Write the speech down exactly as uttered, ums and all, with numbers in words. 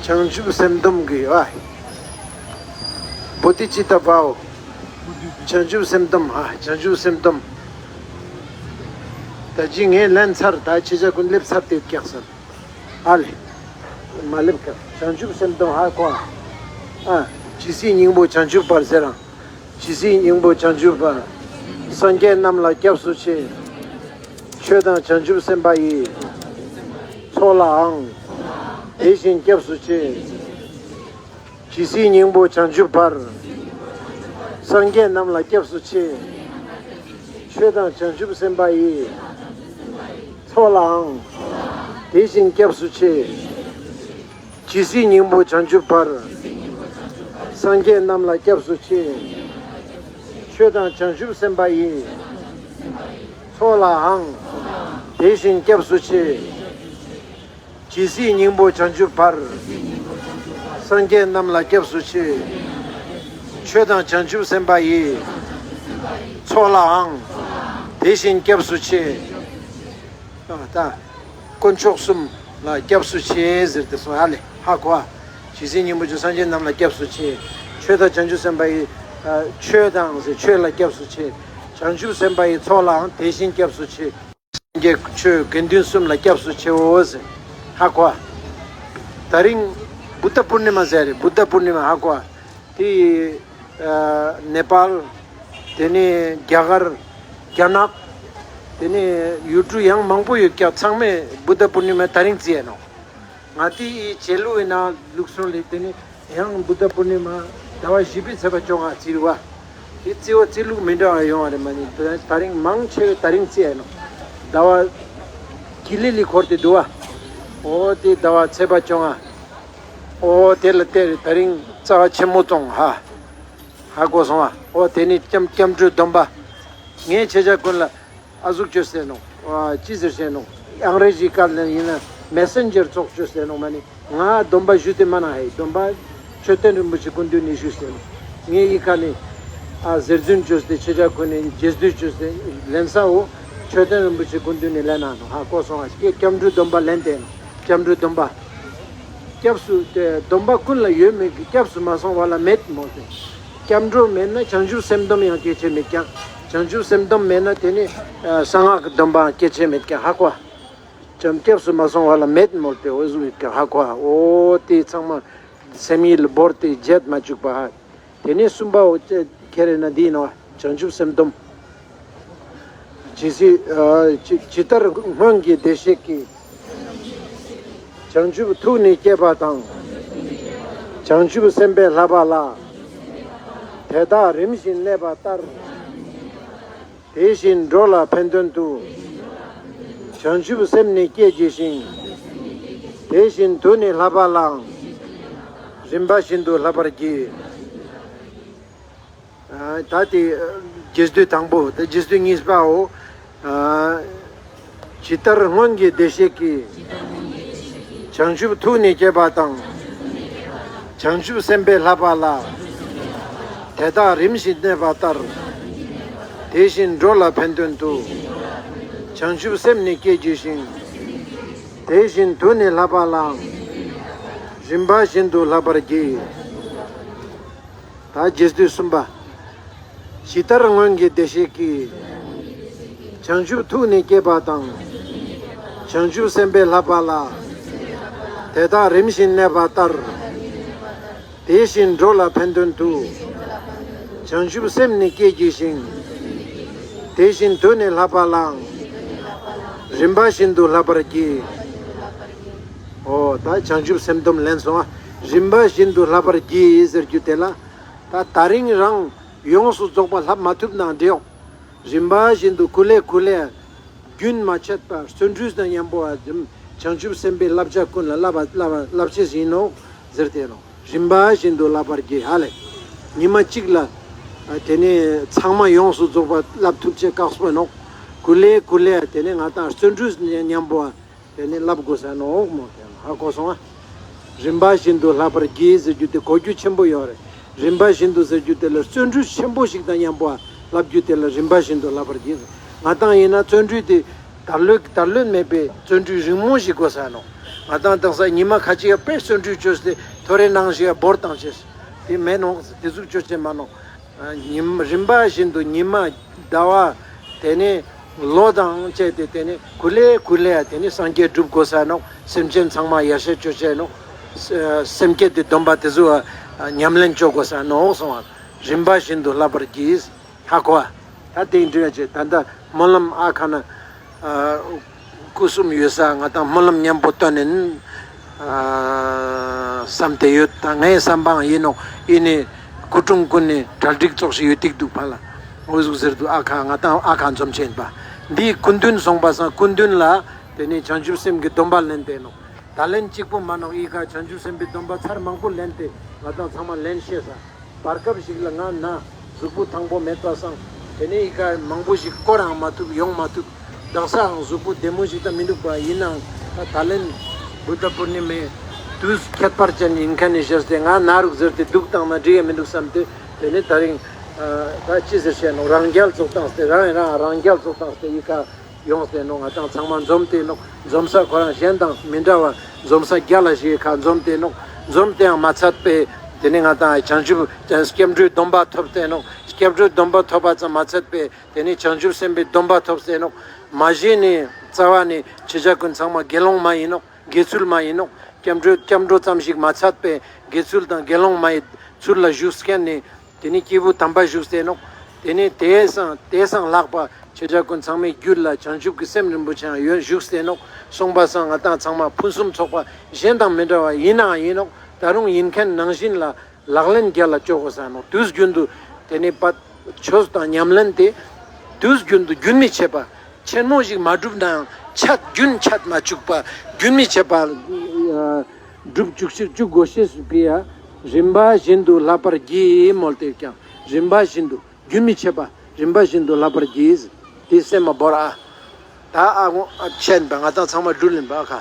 བྱང་ཆུབ་སེམས་སྡོམ་གྱི་ཨ། བོ་དྷི་ཙིཏྟ་བྷ་འོ། བྱང་ཆུབ་སེམས་སྡོམ་ཨ། བྱང་ཆུབ་སེམས་སྡོམ། ད་ཅི་ངས་ལན་ཚར། ད་ཁྱེད་ཅག་ཀུན་སླེབས་ཚར་ཏེ་སྐྱག་སོང་། ཨ་ལེ། མ་སླེབས་ཀ། བྱང་ཆུབ་སེམས་སྡོམ་ཧ་གོ་ཨ། ཨ། ཇི་སྲིད་སྙིང་པོ་བྱང་ཆུབ་བར་ཟེར་རང་། ཇི་སྲིད་སྙིང་པོ་བྱང་ཆུབ་བར། སངས་རྒྱས་རྣམས་ལ་སྐྱབས་སུ་མཆི། ཆོས་དང་བྱང་ཆུབ་སེམས་དཔའ་ཡི། ཚོགས་ལའང་། དེ་བཞིན་སྐྱབས་སུ་མཆི། ཇི་སྲིད་སྙིང་པོ་བྱང་ཆུབ་བར། སངས་རྒྱས་རྣམས་ལ་སྐྱབས་སུ་མཆི། ཆོས་དང་བྱང་ཆུབ་སེམས་དཔའ་ཡི། ཚོགས་ལའང་། དེ་བཞིན་སྐྱབས་སུ་མཆི། ཇི་སྲིད་སྙིང་པོ་བྱང་ཆུབ་བར། སངས་རྒྱས་རྣམས་ལ་སྐྱབས་སུ་མཆི། ཆོས་དང་བྱང་ཆུབ་སེམས་དཔའ་ཡི། ཚོགས་ལའང་། དེ་བཞིན་སྐྱབས་སུ་མཆི། ཇི་སྲིད་སྙིང་པོ་བྱང་ཆུབ་བར། སངས་རྒྱས་རྣམས་ལ་སྐྱབས་སུ་མཆི། ཆོས་དང་བྱང་ཆུབ་སེམས་དཔའ་ཡི། ཚོགས་ལའང་། དེ་བཞིན་སྐྱབས་སུ་མཆི། ད་དཀོན་མཆོག་གསུམ་ལ་སྐྱབས་སུ་མཆི་ཟེར་ཏེ་སོང་ཨ་ལེ། ཧ་གོ་ཨ། ཇི་སྲིད་སྙིང་པོ་བྱང་སངས་རྒྱས་རྣམས་ལ་སྐྱབས་སུ་མཆི། ཆོས་དང་བྱང་ཆུབ་སེམས་དཔའ་ཡི། ཨ། ཆོས་དང་ཟེར་ཆོས་ལ་སྐྱབས་སུ་མཆི། བྱང་ཆུབ་སེམས་དཔའ་ཡི་ཚོགས་ལའང་དེ་བཞིན་སྐྱབས་སུ་མཆི། སངས་རྒྱས་ཆོས་དགེ་འདུན་གསུམ་ལ་སྐྱབས་སུ་མཆིའོ་ཟེར། ཧ་གོ་ཨ། ད་རིང་བུདྡྷ་པུར་ནི་མ་ཟེར་རེད། བུདྡྷ་པུར་ནི་མ་ཧ་གོ་ཨ། དེ་ཡི། ཨ། ནེ་པཱལ། དེ་ནས་རྒྱ་གར། རྒྱ་ནག། དེ་ནས་ཡུལ་གྲུ་ཡང་མང་པོ་ཡོད་ཀྱང་ཚང་མས་བུདྡྷ་པུར་ནི་མ་དེ་རིང་བརྩི་ཡ་ནོ། ང་དེ་ཡི་རྗེས་ལུས་ཡིན་ན་ལུགས་སྲོལ་ལས་དེ་ནི་ཡང་བུདྡྷ་པུར་ནི་མ་ཟླ་བ་བཞི་པའི་ཚེས་པ་བཅོ་ལྔ་བརྩི་རུ་བ། དེ་བརྩི་བ་བརྩི་ལུགས་མི་འདྲ་བ་ཡོང་བ་རེད་མ་ནི། དེ་དེ་རིང་མང་ཆེ་བས་དེ་རིང་བརྩི་ཡ་ནོ། ཟླ་བ་ཀི་ལི་ལི་འཁོར་ཏེ་འདུག་བ། འོ་དེ་ཟླ་བ་ཚེས་པ་བཅོ་ལྔ། འོ་དེ་ལ་བལྟས་རེད། དེ་རིང་རྩ་བ་ཆེན་མོ་བཙོང་ཧ། ཧ་གོ་སོང་ཨ། འོ་དེ་ནི་སྐྱབས་སྐྱབས་འགྲོའི་སྡོམ་པ། ངས་ཁྱེད་ཅག་ཀུན་ལ་ཨ་ཟུག་བཅོས་ཟེར་ནོ། ཨ། ཅི་ཟེར་ཟེར་ནོ། ཨང་རེ་ཟི་སྐད་ལ་ཡིན་ན་མེ་སེན་ཇར་ཚོགས་བཅོས་ཟེར་ནོ་མ་ནི། ང་སྡོམ་པ་ཞུས་ཏེ་མ་གནང་ཧེ། སྡོམ་པ་མཆོད་རྟེན་རིན་པོ་ཆེ་སྐུ་མདུན་ནས་ཞུས་ཟེར་ནོ། ངས་ཡི་ག་ནི། ཨ། ཟེར་རྫུན་བཅོས་ཏེ་ཁྱེད་ཅག་ཀུན་ནས་རྗེས་ཟློས་བཅོས་ཏེ་ལེན་ས་འོ། མཆོད་རྟེན་རིན་པོ་ཆེ་སྐུ་མདུན་ནས་ལེན་ན་ནོ། ཧ་གོ་སོང་ཨ། ཁྱེད་སྐྱབས་འགྲོའི་སྡོམ་པ་ལེན་ཏེ་ནོ། སྐྱབས་འགྲོའི་སྡོམ་པ། སྐྱབས་སུ་དེ་སྡོམ་པ་ཀུན་ལ་ཡོད་མོད་ཀྱི། སྐྱབས་སུ་མ་སོང་བ་ལ་མེད་མོད་དེ། སྐྱབས་འགྲོ་མེད་ན་བྱང་ཆུབ་སེམས་སྡོམ་ཡང་སྐྱེ་ཆེད་མེད་ཀྱང་། བྱང་ཆུབ་སེམས་སྡོམ་མེད་ན་དེ་ནི་གསང་སྔགས་ཀྱི་སྡོམ་པའང་སྐྱེ་ཆེད་མེད་ཀྱང་ཧ་གོ་ཨ། བྱང་སྐྱབས་སུ་མ་སོང་བ་ལ་མེད་མོད་དེ། འོ་ཟུག་ཡོད་ཀྱང་ཧ་གོ་ཨ། འོ་དེ་ཚང་མ་སེམས་ཡིད་ལ་བོར་ཏེ་བརྗེད་མ་བཅུག་པ་ཧ། དེ་ནས་གསུམ་པའོ། ཁྱེད་རེ་ན་འདི་ཡིན་ནོ། བྱང་ཆུབ་སེམས་སྡོམ། ཇི་སྲིད། ཨ། ཇི་ཇི་ལྟར་སྔོན་གྱི་བདེ་གཤེགས་ཀྱིས། བྱང་ཆུབ་ཐུགས་ནི་བསྐྱེད་པ་དང་། བྱང་ཆུབ་སེམས་དཔའི་བསླབ་པ་ལ། དེ་དག་རིམ་བཞིན་གནས་པ་ལྟར། དེ་བཞིན་འགྲོ་ལ་ཕན་དོན་དུ། བྱང་ཆུབ་སེམས་ནི་བསྐྱེད་བགྱི་ཞིང་། དེ་བཞིན་དུ་ནི་བསླབ་པ་ལའང་། རིམ་པ་བཞིན་དུ་བསླབ་པར་བགྱི། ཨ། ད་དེ་རྗེས་ཟློས་དང་པོ། ད་རྗེས་ཟློས་གཉིས་པའོ། ཨ། ཇི་ལྟར་སྔོན་གྱི་བདེ་གཤེགས་ཀྱིས། བྱང་ཆུབ་ཐུགས་ནི་བསྐྱེད་པ་དང་། བྱང་ཆུབ་སེམས་དཔའི་བསླབ་པ་ལ། དེ་དག་རིམ་བཞིན་གནས་པ་ལྟར། དེ་བཞིན་འགྲོ་ལ་ཕན་དོན་དུ། བྱང་ཆུབ་སེམས་ནི་བསྐྱེད་བགྱི་ཞིང་། དེ་བཞིན་དུ་ནི་བསླབ་པ་ལའང་། རིམ་པ་བཞིན་དུ་བསླབ་པར་བགྱི། ད་རྗེས་ཟློས་གསུམ་པ། ཇི་ལྟར་སྔོན་གྱི་བདེ་གཤེགས་ཀྱིས། བྱང་ཆུབ་ཐུགས་ནི་བསྐྱེད་པ་དང་། བྱང་ཆུབ་སེམས་དཔའི་བསླབ་པ་ལ། དེ་དག་རིམ་བཞིན་གནས་པ་ལྟར། དེ་བཞིན་འགྲོ་ལ་ཕན་དོན་དུ། བྱང་ཆུབ་སེམས་ནི་བསྐྱེད་བགྱི་ཞིང་། དེ་བཞིན་དུ་ནི་བསླབ་པ་ལའང་། རིམ་པ་བཞིན་དུ་བསླབ་པར་བགྱི། འོ་ད་བྱང་ཆུབ་སེམས་སྡོམ་ལེན་སོང་ཨ། རིམ་པ་བཞིན་དུ་བསླབ་པར་བགྱི་ཟེར་རྒྱུ་དེ་ལ། ད་ད་རིང་རང་ཡོངས་སུ་རྫོགས་པ་བསླབ་མ་ཐུབ་ནའང་འགྲིག་ཡོད། རིམ་པ་བཞིན་དུ་ཀུ་ལེ་ཀུ་ལེ། རྒྱུན་མ་ཆད་པར་བརྩོན་འགྲུས་དང་མཉམ་པོ་བྱང་ཆུབ་སེམས་དཔའི་བསླབ་བྱ་ཀུན་ལ་བསླབ་པ་བསླབ་པ་བསླབ་བྱེད་ཡིན་ནོ་ཟེར་ཏེ་ནོ། རིམ་པ་བཞིན་དུ་བསླབ་པར་བགྱི་ཧ་ལེ། ཉི་མ་གཅིག་ལ་དེ་ནས་ཚང་མ་ཡོངས་སུ་རྫོགས་པ་བསླབ་ཐུབ་ཆེད་དཀགས་པོ་ནོ། ཀུ་ལེ་ཀུ་ལེ་དེ་ནས་ང་དང་བརྩོན་འགྲུས་དང་མཉམ་པོ། དེ་ནི་བསླབ་དགོས་ས་ནོག་མོ། དེ་ཧ་གོ་སོང་ཨ། རིམ་པ་བཞིན་དུ་བསླབ་པར་བགྱི་ཟེར་རྒྱུ་དེ་གོ་རྒྱུ་ཆེན་པོ་ཡོད་རེད། རིམ་པ་བཞིན་དུ་ཟེར་རྒྱུ་དེ་ལ་བརྩོན་འགྲུས་ཆེན་པོ་ཞིག་དང་མཉམ་པོ་བསླབ་རྒྱུ་དེ་ལ་རིམ་པ་བཞིན་དུ་བསླབ་པར་བགྱི། ང་དང་ཡིན་ན་བརྩོན་འགྲུས་དེ་ད་ལོས་ད་ལོས་མེད་པའི་བརྩོན་འགྲུས་རིང་མོ་ཞིག་དགོས་ས་ནོག། ང་དང་དེང་སང་ཉི་མ་ཁ་ཅིག་ཡ་དཔེ་བརྩོན་འགྲུས་བཅོས་ཏེ་ཐོ་རེ་ནང་བཞིན་ཡ་འབོར་བཏང་བྱས། དེ་མེད་ནོ། དེ་ཟུག་བཅོ་བྱས་མ་ནོ། ཉིམ་རིམ་པ་བཞིན་དུ་ཉི་མ་ཟླ་བ། དེ་ནས་ལོ་དང་བཅས་ཏེ། དེ་ནས་གུ་ལེ་གུ་ལེ་ཡ་དེ་ནས་སངས་རྒྱས་སྒྲུབ་དགོས་ས་ནོ། སེམས་ཅན་ཚང་མ་ཡར་ཞེ་བཅོ་བྱས་ནོ། སེམས་བསྐྱེད་དེ་སྡོམ་པ་དེ་ཚོ་ཉམས་ལེན་བཅོ་དགོས་ས་ནོ་གསུང་བ། རིམ་པ་བཞིན་དུ་བསླབ་པར་གྱིས། ཧ་གོ་བ། ད་དེ་འདྲ་བྱས། ད་ལྟ་སྨོན་ལམ་ཨ་ཁ་ན། ཨ། སྐུ་གསུམ་ཡོད་ས་ང་དང་སྨོན་ལམ་མཉམ་པོ་བཏོན་ནས། ཨ། བསམ་དེ་ཡོད། ད་ངའི་བསམ་པའང་ཡིན་ནོ། ཡིན་ནི་སྐུ་དྲུང་ཀུན་ནས་གྲ་སྒྲིག་ཙོགས་ཤིག་ཡོད་ཏིག་འདུག་ཕ་ལ། འོ་ཟུག་ཟེར་དུས་ཨ་ཁ་ང་དང་ཨ་ཁ་འཛོམས་ཆེན་པ། འདིའི་སྐུ་མདུན་སོང་པ་སང་སྐུ་མདུན་ལ་དེ་ནས་བྱང་ཆུབ་སེམས་ཀྱི་སྡོམ་པ་ལེན་ཏེ་ནོ། ད་ལན་གཅིག་པོ་མ་ནོག། ཨི་ཁ་བྱང་ཆུབ་སེམས་དཔའི་སྡོམ་པ་ཚར་མང་པོ་ལེན་ཏེ་ང་དང་ཚང་མ་ལེན་ཤེས་ས། བར་སྐབས་ཤིག་ལ་ང་ན་གཟུགས་པོ་ཐང་པོ་མེད་པ་སང་། དེ་ནས་ཨི་ཁ་མང་པོ་ཞིག་སྐོར་ཡང་མ་ཐུབ། ཡོང་མ་ཐུབ། དག་སའང་གཟུགས་པོ་བདེ་མོ་ཞིག་ད་མི་འདུག་པ། ཡིན་ནའང་ད་ད་ལན་བུདྡྷ་པུར་ནི་མའི་དུས་ཁྱད་པར་ཅན་ཡིན་མཁན་ནི་བཞེས་ཏེ། ང་ན་རུག་ཟེར་ཏེ་འདུག་བཏང་ན་འགྲིག་ཡ་མི་འདུག་བསམ་སྟེ། དེ་ནས་ད་རིང་ད་ཅི་ཟེར་བཤད་ནོ། རང་རྒྱལ་ཚོགས་བཏང་སྟེ། རང་ཡིན་རང་རང་རྒྱལ་ཚོགས་བཏང་སྟེ་ཨི་ཁ་ཡོངས་ཏེ་ནོ། ང་དང་ཚང་མ་འཛོམས་ཏེ་ནོ། འཛོམས་ས་ཁོ་རང་གཞན་དང་མི་འདྲ་བ། འཛོམས་ས་རྒྱ་ལ་ཞིག་ཁ་འཛོམས་ཏེ་ནོ། འཛོམས་ཏེའང་མ་ཚད་པས། དེ་ནས་ང་དང་བྱང་ཆུབ་སྐྱབས་འགྲོའི་སྡོམ་པ་ཐོབ་སྟེ་ནོ། སྐྱབས་འགྲོའི་སྡོམ་པ་ཐོབ་པ་ཙམ་མ་ཚད་པས། དེ་ནས་བྱང་ཆུབ་སེམས་དཔའི་སྡོམ་པ་ཐོབ་སྟེ་ནོ། མ་གཞི་ནས་རྩ་བ་ནས་ཁྱེད་ཅག་ཀུན་ཚང་མ་དགེ་སློང་མ་ཡིན་ནོ། དགེ་ཚུལ་མ་ཡིན་ནོ། སྐྱབས་འགྲོ་སྐྱབས་འགྲོ་ཙམ་ཞིག་མ་ཚད་པས། དགེ་ཚུལ་དང་དགེ་སློང་མ་ཡི་ཚུལ་ལ་བཞུགས་མཁན་ནི། དེ་ནས་སྐྱེས་བུ་དམ་པ་བཞུགས་ཏེ་ནོ། དེ་ནས་དེའི་སང་དེའི་སང་ལྷག་པ་ཁྱེད་ཅག་ཀུན་ཚང་མའི་རྒྱུད་ལ་བྱང་ཆུབ་ཀྱི་སེམས་རིན་པོ་ཆེའང་ཡོད་བཞུགས་ཏེ་ནོ། སོང་པ་སང་ང་དང་ཚང་མ་ཕུན་སུམ་ཚོགས་པ་གཞན་དང་མི་འདྲ་བ་ཡིན་ནའང་ཡིན་ནོ། ད་རུང་ཡིན་མཁན་ནང་བཞིན་ལ་ལག་ལེན་རྒྱལ་ལ་སྤྱོད་དགོས་ས་ནོ། དུས་རྒྱུན་དུ་དེ་ནས་པ་ཆོས་དང་ཉམས་ལེན་དེ་དུས་རྒྱུན་དུ་རྒྱུན་མི་ཆད་པ། ཆེན་མོ་ཞིག་མ་བསྒྲུབས་ནའང་ཆད་རྒྱུན་ཆད་མ་བཅུག་པ། རྒྱུན་མི་ཆད་པ། ཨ། སྒྲུབ་བཅུག་ཤེས་བཅུག་དགོས་ཤེས་སུ་ཕི་ཡ། རིམ་པ་བཞིན་དུ་བསླབ་པར་བགྱི་མོལ་ཏེ་ཀྱང་རིམ་པ་བཞིན་དུ་རྒྱུན་མི་ཆད་པ་རིམ་པ་བཞིན་དུ་བསླབ་པར་བགྱི། དེ་སེམས་མ་བོར་ཨ། ད་ཨ་ངོ་ཨ་ཆེན་པ་ང་དང་ཚང་མ་འགྲུལ་ལེན་པ་ཨ་ཁ།